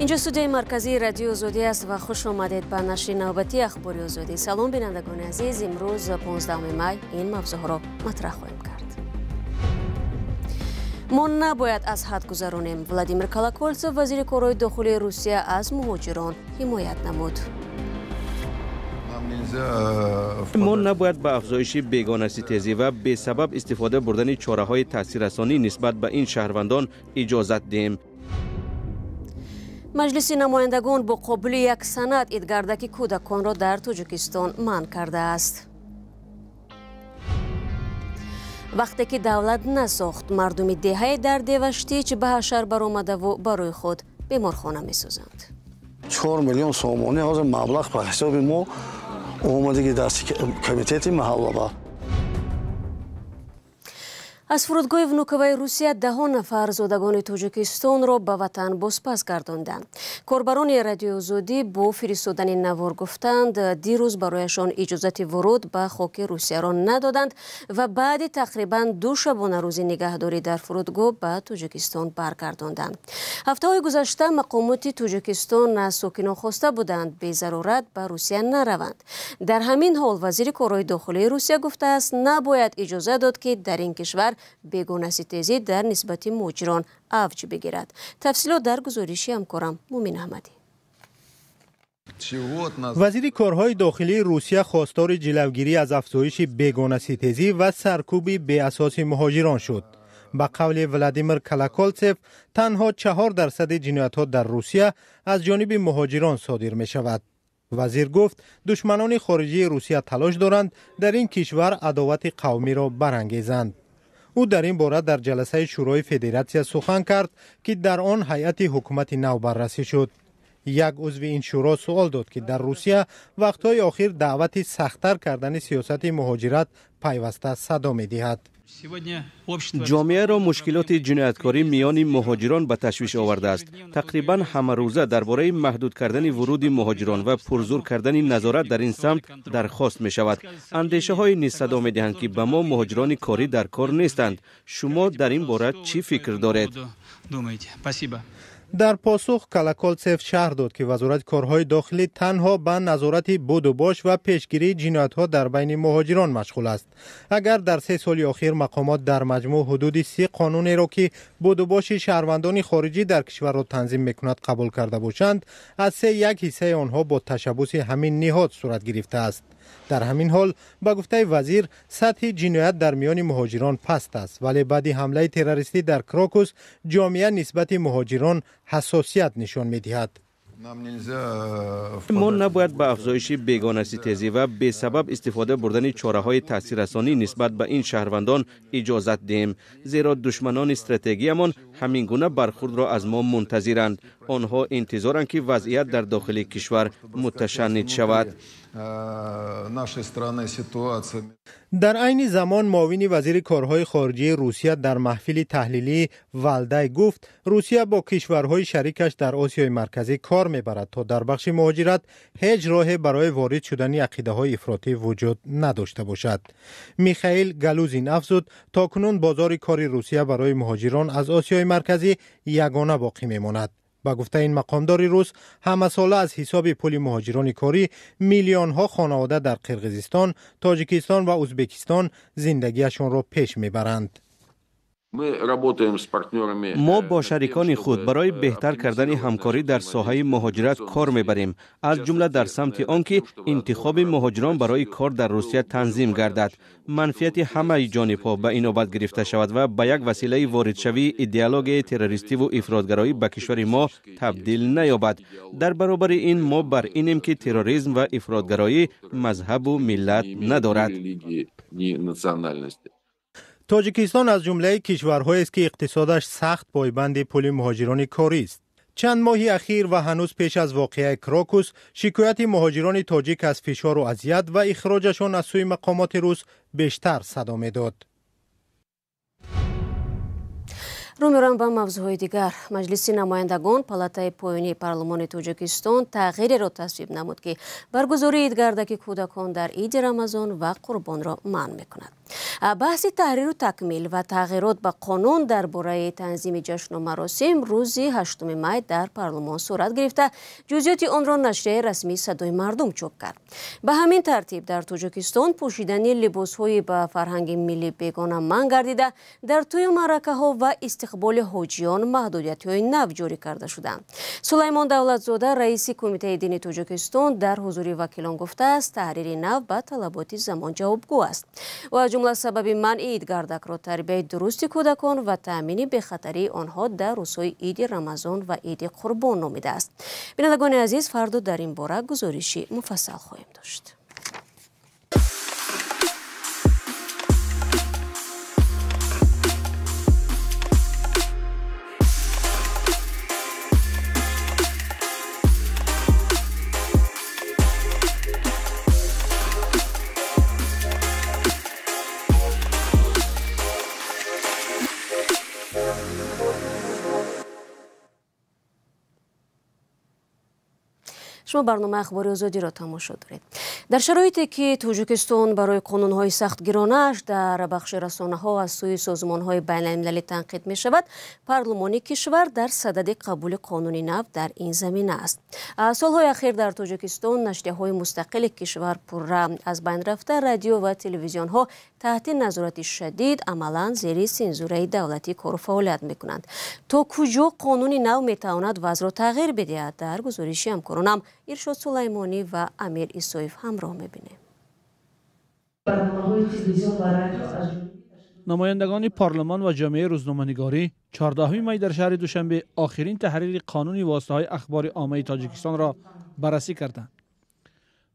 Инҷо студияи марказии Радиои Озодӣ аст ва хуш омадед ба нашри навбатии Ахбори Озодӣ. Салом, бинандагони азиз. Имрӯз 15 май ин мавзӯъҳоро матраҳ хоҳем кард. Мо набояд аз ҳад гузаронем. Владимир Колокольцев, вазири корҳои дохилии Русия, аз муҳоҷирон ҳимоят намуд. Мо набояд ба афзоиши бегонаситезӣ ва бесабаб истифода бурдани чораҳои таъсиррасонӣ нисбат ба ин шаҳрвандон иҷозат диҳем. Маҷлиси намояндагон бо қобили як санад идгардаки кӯдаконро дар Тоҷикистон манъ кардааст. Вақте ки давлат насохт, мардуми деҳаи дар Деваштич ба ҳашар баромадаву барои худ беморхона месозанд. 4 миллион сомонӣ ҳозир маблағ ба ҳисоби мо омадагӣ дасти комитети маҳаллаба. Аз фурудгоҳи Внуковаи Русия даҳо нафар зодагони Тоҷикистонро ба ватан бозпас гардонданд. Корбарони Радиои Озодӣ бо фиристодани навор гуфтанд, дирӯз барояшон иҷозати вуруд ба хоки Русияро надоданд ва баъди тақрибан 2 шабонарӯзи нигаҳдорӣ дар фурудгоҳ ба Тоҷикистон баргардонданд. Ҳафтаҳои гузашта мақомоти Тоҷикистон аз сокинон хоста буданд безарурат ба Русия нараванд. Дар ҳамин ҳол вазири корҳои дохилии Русия гуфтааст, набояд иҷоза дод, ки дар ин кишвар бегонаситезӣ дар нисбати муҳоҷирон авҷ бигирад. Тафсилот дар гузориши ҳамкорам Мумин Аҳмадӣ. Вазири корҳои дохилии Русия хостори ҷилавгирӣ аз афзоиши бегонаситезӣ ва саркӯби беасоси муҳоҷирон шуд. Ба қавли Владимир Колокольцев, танҳо 4% ҷиноятҳо дар Русия аз ҷониби муҳоҷирон содир мешавад. Вазир гуфт, душманони хориҷии Русия талош доранд дар ин кишвар адовати қавмиро барангезанд. Ӯ дар ин бора дар ҷаласаи Шӯрои Федератсия сухан кард, ки дар он ҳайати ҳукумати нав баррасӣ шуд. Як узви ин шӯро суол дод, ки дар Русия вақтҳои охир даъвати сахттар кардани сиёсати муҳоҷират пайваста садо медиҳад. Ҷомеаро мушкилоти ҷинояткорӣ миёни муҳоҷирон ба ташвиш овардааст. Тақрибан ҳамарӯза дар бораи маҳдуд кардани вуруди муҳоҷирон ва пурзур кардани назорат дар ин самт дархост мешавад. Андешаҳое низ садо медиҳанд, ки ба мо муҳоҷирони корӣ дар кор нестанд. Шумо дар ин бора чӣ фикр доред? Дар посух Колокольцев шарҳ дод, ки вазорати корҳои дохилӣ танҳо ба назорати будубош ва пешгирии ҷиноятҳо дар байни муҳоҷирон машғул аст. Агар дар 3 соли охир мақомот дар маҷмӯъ ҳудуди 30 қонунеро, ки будубоши шаҳрвандони хориҷӣ дар кишварро танзим мекунад, қабул карда бошанд, аз 3 1 ҳиссаи онҳо бо ташаббуси ҳамин ниҳод сурат гирифтааст. Дар ҳамин ҳол, ба гуфтаи вазир, сатҳи ҷиноят дар миёни муҳоҷирон паст аст, вале баъди ҳамлаи террористӣ дар Крокус ҷомеа нисбати муҳоҷирон ҳассосият нишон медиҳад. Мо набояд ба афзоиши бегонаситезӣ ва бесабаб истифода бурдани чораҳои таъсиррасонӣ нисбат ба ин шаҳрвандон иҷозат диҳем, зеро душманони стратегиямон ҳамин гуна бархурдро аз мо мунтазиранд. Онҳо интизоранд, ки вазъият дар дохили кишвар муташанниҷ шавад. Дар айни замон муовини вазири корҳои хориҷии Русия дар маҳфили таҳлилии Валдай гуфт, Русия бо кишварҳои шарикаш дар Осиёи Марказӣ кор мебарад, то дар бахши муҳоҷират ҳеҷ роҳе барои ворид шудани ақидаҳои ифротӣ вуҷуд надошта бошад. Михаил Галузин афзуд, то кунун бозори кори Русия барои муҳоҷирон аз Осиёи Марказӣ ягона боқӣ мемонад. Ба гуфтаи ин мақомдори рус, ҳамасола аз ҳисоби пули муҳоҷирони корӣ миллионҳо хонавода дар Қирғизистон, Тоҷикистон ва Ӯзбекистон зиндагиашонро пеш мебаранд. Мо бо шарикони худ барои беҳтар кардани ҳамкорӣ дар соҳаи муҳоҷират кор мебарем, аз ҷумла дар самти он ки интихоби муҳоҷирон барои кор дар Русия танзим гардад, манфиати ҳамаи ҷонибҳо ба инобат гирифта шавад ва ба як василаи воридшавии идеологияи террористиву ифротгароӣ ба кишвари мо табдил наёбад. Дар баробари ин мо бар инем, ки терроризм ва ифротгароӣ мазҳабу миллат надорад. Тоҷикистон аз ҷумлаи кишварҳоест, ки иқтисодаш сахт пойбанди пули муҳоҷирони корист. Чанд моҳи ахир ва ҳанӯз пеш аз воқеаи Крокус, шикояти муҳоҷирони тоҷик аз фишору азият ва ихроҷашон аз сӯи мақомоти рус бештар садо медод. Рӯ меорам ба мавзӯъҳои дигар. Маҷлиси намояндагон палатаи поёнии парлумони Тоҷикистон тағйиреро тасвиб намуд, ки баргузории идгардаки кӯдакон дар иди Рамазон ва Қурбонро манъ мекунад. Баҳси таҳриру такмил ва тағйирот ба қонун дар бораи танзими ҷашну маросим рӯзи 8 май дар парлумон сурат гирифта, ҷузъиёти онро нашрияи расмии Садои мардум чоп кард. Ба ҳамин тартиб дар Тоҷикистон пӯшидани либосҳои ба фарҳанги миллӣ бегона манъ гардида, дар тӯю маъракаҳо ва истиқболи ҳоҷиён маҳдудиятҳои нав ҷорӣ карда шуданд. Сулаймон Давлатзода, раиси Кумитаи дини Тоҷикистон, дар ҳузури вакилон гуфтааст, таҳрири нав ба талаботи замон ҷавобгӯ аст. Ва аз ҷумла сабаби манъи идгардакро тарбияи дурусти кӯдакон ва таъмини бехатарии онҳо дар рӯзҳои иди Рамазон ва иди Қурбон номидааст. Бинандагони азиз, фардо дар ин бора гузориши муфассал хоҳем дошт. Шумо барномаи Ахбори Озодиро тамошо доред. Дар шароите ки Тоҷикистон барои қонунҳои сахтгиронааш дар бахши расонаҳо аз сӯи созмонҳои байналмилалӣ танқид мешавад, парлумони кишвар дар садади қабули қонуни нав дар ин замина аст. Солҳои ахир дар Тоҷикистон нашрияҳои мустақили кишвар пурра аз байн рафта, радио ва телевизионҳо таҳти назорати шадид амалан зери сензураи давлатӣ кору фаъолият мекунанд. То куҷо қонуни нав метавонад вазъро тағйир бидиҳад? Дар гузориши ҳамкоронам Иршод Сулаймонӣ ва Амир Исоев ҳамроҳ мебинем. Намояндагони парлумон ва ҷомеаи рӯзноманигорӣ 14 май дар шаҳри Душанбе охирин таҳрири қонуни воситаҳои ахбори оммаи Тоҷикистонро баррасӣ карданд.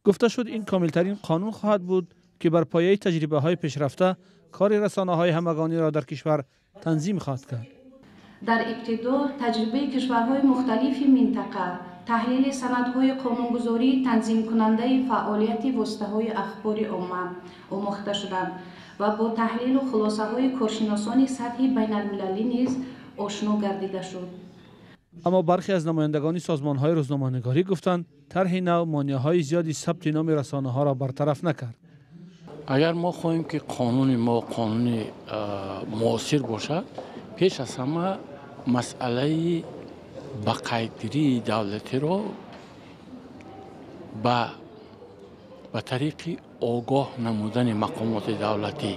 Гуфта шуд, ин комилтарин қонун хоҳад буд, ки бар пояи таҷрибаҳои пешрафта кори расонаҳои ҳамагониро дар кишвар танзим хоҳад кард. Дар ибтидо таҷрибаи кишварҳои мухталифи минтақа, таҳлили санадҳои қонунгузории танзимкунандаи фаъолияти воситаҳои ахбори омма омӯхта шуданд ва бо таҳлилу хулосаҳои коршиносони сатҳи байналмилалӣ низ ошно гардида шуд. Аммо бархе аз намояндагони созмонҳои рӯзноманигорӣ гуфтанд, тарҳи нав монеаҳои зиёди сабти номи расонаҳоро бартараф накард. Агар мо хоҳем, ки қонуни мо қонуни муосир бошад, пеш аз ҳама масъалаи ба қайдгирии давлатиро ба тариқи огоҳ намудани мақомоти давлатӣ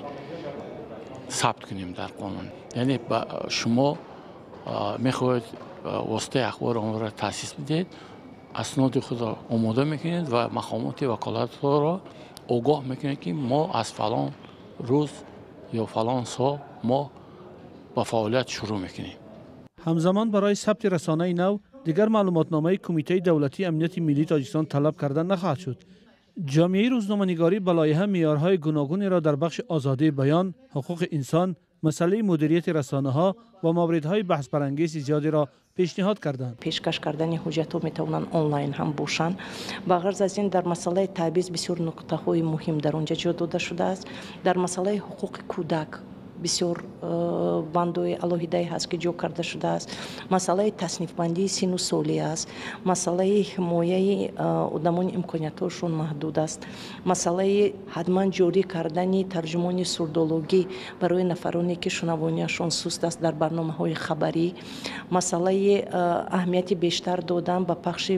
сабт кунем дар қонун. Яъне шумо мехоҳед воситаи ахбори оммаро таъсис бидиҳед, асноди худро омода мекунед ва мақомоти ваколатро огоҳ мекунед, ки мо аз фалон рӯз ё фалон сол мо ба фаъолият шурӯъ мекунем. Ҳамзамон барои сабти расонаи нав дигар маълумотномаи Кумитаи давлатии амнияти миллии Тоҷикистон талаб карда нахоҳад шуд. Ҷомеаи рӯзноманигорӣ ба лоиҳа меъёрҳои гуногунеро дар бахши озодии баён, ҳуқуқи инсон, масъалаи мудирияти расонаҳо ва мавридҳои баҳсбарангези зиёдеро пешниҳод карданд. Пешкаш кардани ҳуҷҷатҳо метавонанд онлайн ҳам бошанд. Ба ғарз аз ин, дар масъалаи таъбиз бисёр нуқтаҳои муҳим дар он ҷо ҷо дода шудааст. Дар масъалаи ҳуқуқи кӯдак бисёр бандҳои алоҳидае ҳаст, ки ҷо карда шудааст. Масъалаи таснифбандии сину солӣ аст. Масъалаи ҳимояи одамони имкониятҳошон маҳдуд аст. Масъалаи ҳатман ҷорӣ кардани тарҷумони сурдологӣ барои нафароне, ки шунавониашон суст аст дар барномаҳои хабарӣ. Масъалаи аҳамияти бештар додан ба пахши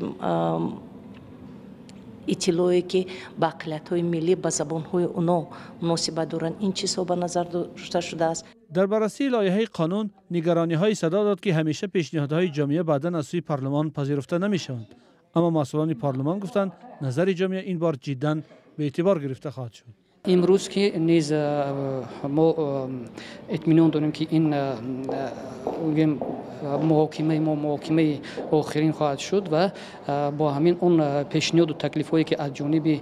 иттилое, ки ба ақалиятҳои миллӣ, ба забонҳои оно муносибат доранд. Ин чизҳо ба назар дошта шудааст. Дар баррасии лоиҳаи қонун нигарониҳои садо дод, ки ҳамеша пешниҳодҳои ҷомеа баъдан аз сӯи парлумон пазируфта намешаванд. Аммо масъулони парлумон гуфтанд, назари ҷомеа ин бор ҷиддан беэътибор гирифта хоҳад шуд. Имрӯз ки низ мо итминон дорем, ки ин муҳокимаи мо муҳокимаи охирин хоҳад шуд ва бо ҳамин он пешниҳоду таклифҳое, ки аз ҷониби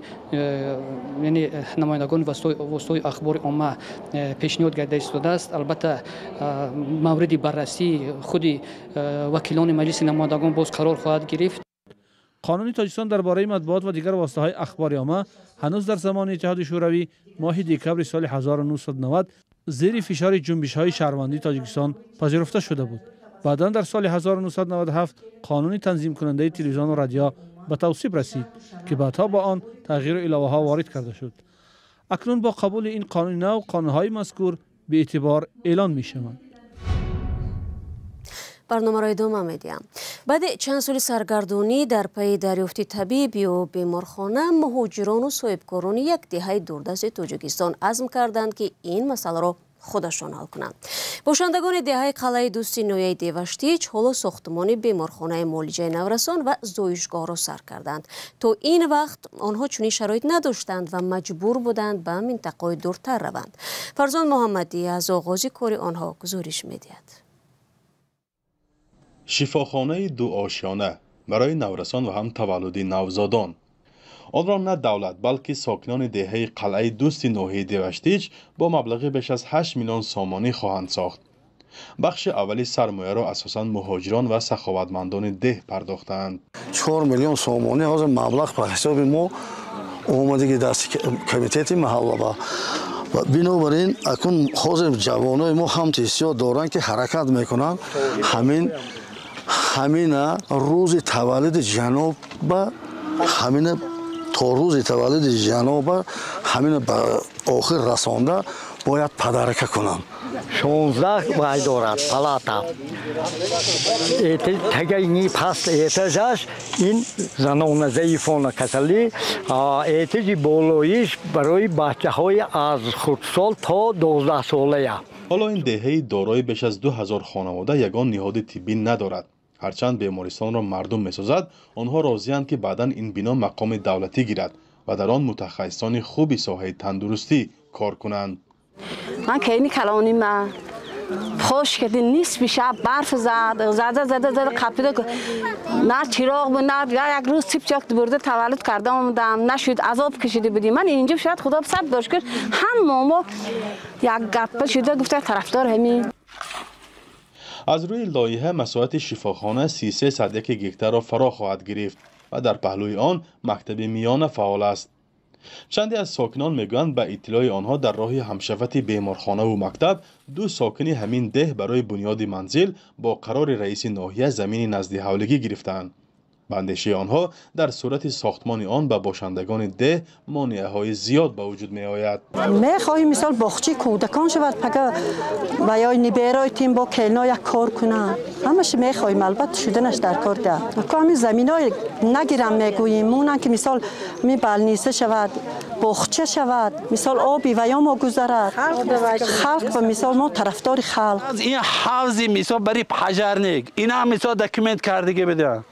намояндагони воситаҳои ахбори омма пешниҳод гардида истодааст, албатта мавриди баррасии худи вакилони Маҷлиси намояндагон боз қарор хоҳад гирифт. Қонуни Тоҷикистон дар бораи матбуот ва дигар воситаҳои ахбори омма ҳанӯз дар замони Иттиҳоди Шӯравӣ моҳи декабри соли 1990 зери фишори ҷунбишҳои шаҳрвандии Тоҷикистон пазируфта шуда буд. Баъдан дар соли 1997 қонуни танзимкунандаи телевизиону радио ба тавсиб расид, ки баъдҳо ба он тағйиру иловаҳо ворид карда шуд. Акнун бо қабули ин қонуни нав қонунҳои мазкур беэътибор эълон мешаванд. Барномаро идома медиҳам. Баъди чанд соли саргардонӣ дар пайи дарёфти табиб ё беморхона, муҳоҷирону соҳибкорони як деҳаи дурдасти Тоҷикистон азм карданд, ки ин масъаларо худашон ҳал кунанд. Бошандагони деҳаи Қалъаи Дӯсти ноҳияи Деваштич ҳоло сохтмони беморхонаи муолиҷаи наврасон ва зоишгоҳро сар карданд. То ин вақт онҳо чунин шароит надоштанд ва маҷбур буданд ба минтақаҳои дуртар раванд. Фарзон Муҳаммадӣ аз оғози кори онҳо гузориш медиҳад. Шифохонаи дуошёна барои наврасон ва ҳам таваллуди навзодон. Онро на давлат, балки сокинони деҳаи Қалъаи Дӯсти ноҳияи Деваштич бо маблағи беш аз 8 миллион сомонӣ хоҳанд сохт. Бахши аввали сармояро асосан муҳоҷирон ва саховатмандони деҳ пардохтаанд. 4 миллион сомонӣ ҳозир маблағ ба ҳисоби мо омадагӣ дасти комитети маҳалла. Ва бинобар ин акун ҳозир ҷавонои мо ҳам ҳиссиёт доранд, ки ҳаракат мекунанд. Ҳамина рӯзи таваллуди ҷаноба, ҳамина то рӯзи таваллуди ҷаноба ҳамина ба охир расонда бояд падарака кунам. 16 вай дорад палата. Тагаини паст этажаш ин занона заифона касалӣ, этажи болоиш барои бачаҳои аз хурдсол то 12 солая. Ҳоло ин деҳаи дорои беш аз 2000 хонавода ягон ниҳоди тиббӣ надорад. Ҳарчанд бемористонро мардум месозад, онҳо розиянд, ки баъдан ин бино мақоми давлатӣ гирад ва дар он мутахассисони хуби соҳаи тандурустӣ кор кунанд. Ман кайни калони ма хош кардин, нисфи шаб барф зад, зада зада зада қапида, на чироғ буд, на як рӯз типчак бурда таваллуд карда омадам, нашуд, азоб кашида будем. Ман инҷо шояд худо сад дошт, ки ҳама мо як гапа шуда гуфта тарафдор ҳамин. Аз рӯи лоиҳа масоҳати шифохона 33 гектарро фаро хоҳад гирифт ва дар паҳлӯи он мактаби миёна фаъол аст. Чанде аз сокинон мегӯянд, ба иттилои онҳо дар роҳи ҳамшафати беморхонаву мактаб ду сокини ҳамин деҳ барои бунёди манзил бо қарори раиси ноҳия замини назди ҳавлигӣ гирифтаанд. Ба андешаи онҳо дар сурати сохтмони он ба бошандагони деҳ монеаҳои зиёд ба вуҷуд меояд. Мехоҳем мисол боғчаи кӯдакон шавад, пага ва ё ниберои тим бо келно як кор кунанд. Ҳамаш мехоҳем, албатта шуданаш дар кор да. Ҳамин заминои нагирам мегӯем, монанд ки мисол ми балниса шавад, боғча шавад, мисол оби ва ё мо гузарад. Халқ ба мисол мо тарафдори халқ. Ин ҳавзи мисол барои пожарник, ина мисол документ кардагӣ бидиҳанд.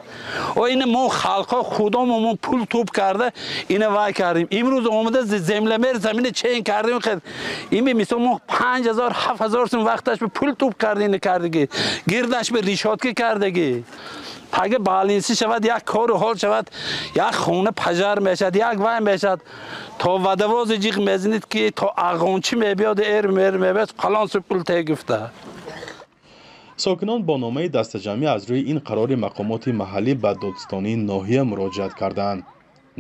Ин мо халқҳо худомо мо пул тӯб карда ина вай кардем. Имрӯз омада землемер замина чен кардем. Ин мисол мо 5000 7000 сум вақташ ба пул тӯб карда ина кардагӣ. Гирдаш ба решотка кардагӣ. Пага балинси шавад, як кору ҳол шавад, як хона пажар мешавад, як вай мешавад. То водовози ҷиғ мезанид, ки то ағончи мебиёд, эр мер мебиёд, фалон су пул те гуфта. Сокинон бо номаи дастаҷамъӣ аз рӯи ин қарори мақомоти маҳаллӣ ба додстонии ноҳия муроҷиат кардаанд.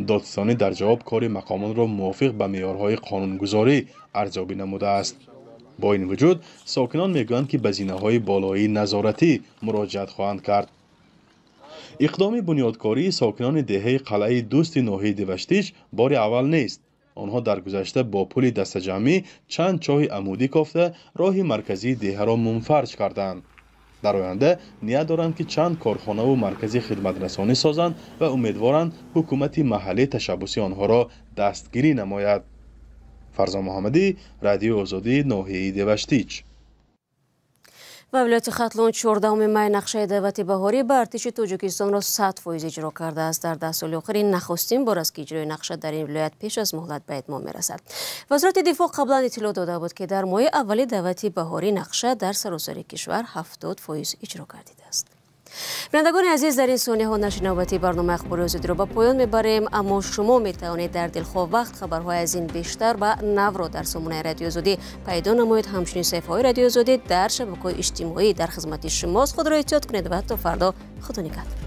Додстонӣ дар ҷавоб кори мақомотро мувофиқ ба меъёрҳои қонунгузорӣ арзёбӣ намудааст. Бо ин вуҷуд сокинон мегӯянд, ки ба зинаҳои болоии назоратӣ муроҷиат хоҳанд кард. Иқдоми бунёдкории сокинони деҳаи Қалъаи Дӯсти ноҳияи Деваштич бори аввал нест. Онҳо дар гузашта бо пули дастаҷамъӣ чанд чоҳи амудӣ кофта роҳи марказии деҳаро мунфарҷ карданд. Дар оянда ният доранд, ки чанд корхонаву маркази хидматрасонӣ созанд ва умедворанд ҳукумати маҳаллӣ ташаббуси онҳоро дастгирӣ намояд. Фарзон Муҳаммадӣ, Радиои Озодӣ, ноҳияи Деваштич. Ва вилояти Хатлон 14 май нақшаи даъвати баҳорӣ ба артиши Тоҷикистонро 100% иҷро кардааст. Дар 10 соли охир ин нахустин бор аст, ки иҷрои нақша дар ин вилоят пеш аз муҳлат ба итмом мерасад. Вазорати дифоъ қаблан иттилоъ дода буд, ки дар моҳи аввали даъвати баҳорӣ нақша дар саросари кишвар 70% иҷро гардидааст. Бинандагони азиз, дар ин сонияҳо нашри навбатии барномаи Ахбори Озодиро ба поён мебарем, аммо шумо метавонед дар дилхоҳ вақт хабарҳои аз ин бештар ва навро дар сомонаи Радиои Озодӣ пайдо намоед. Ҳамчунин саҳифаҳои Радиои Озодӣ дар шабакаҳои иҷтимоӣ дар хизмати шумост. Худро эҳтиёт кунед ва то фардо худо нигаҳдор.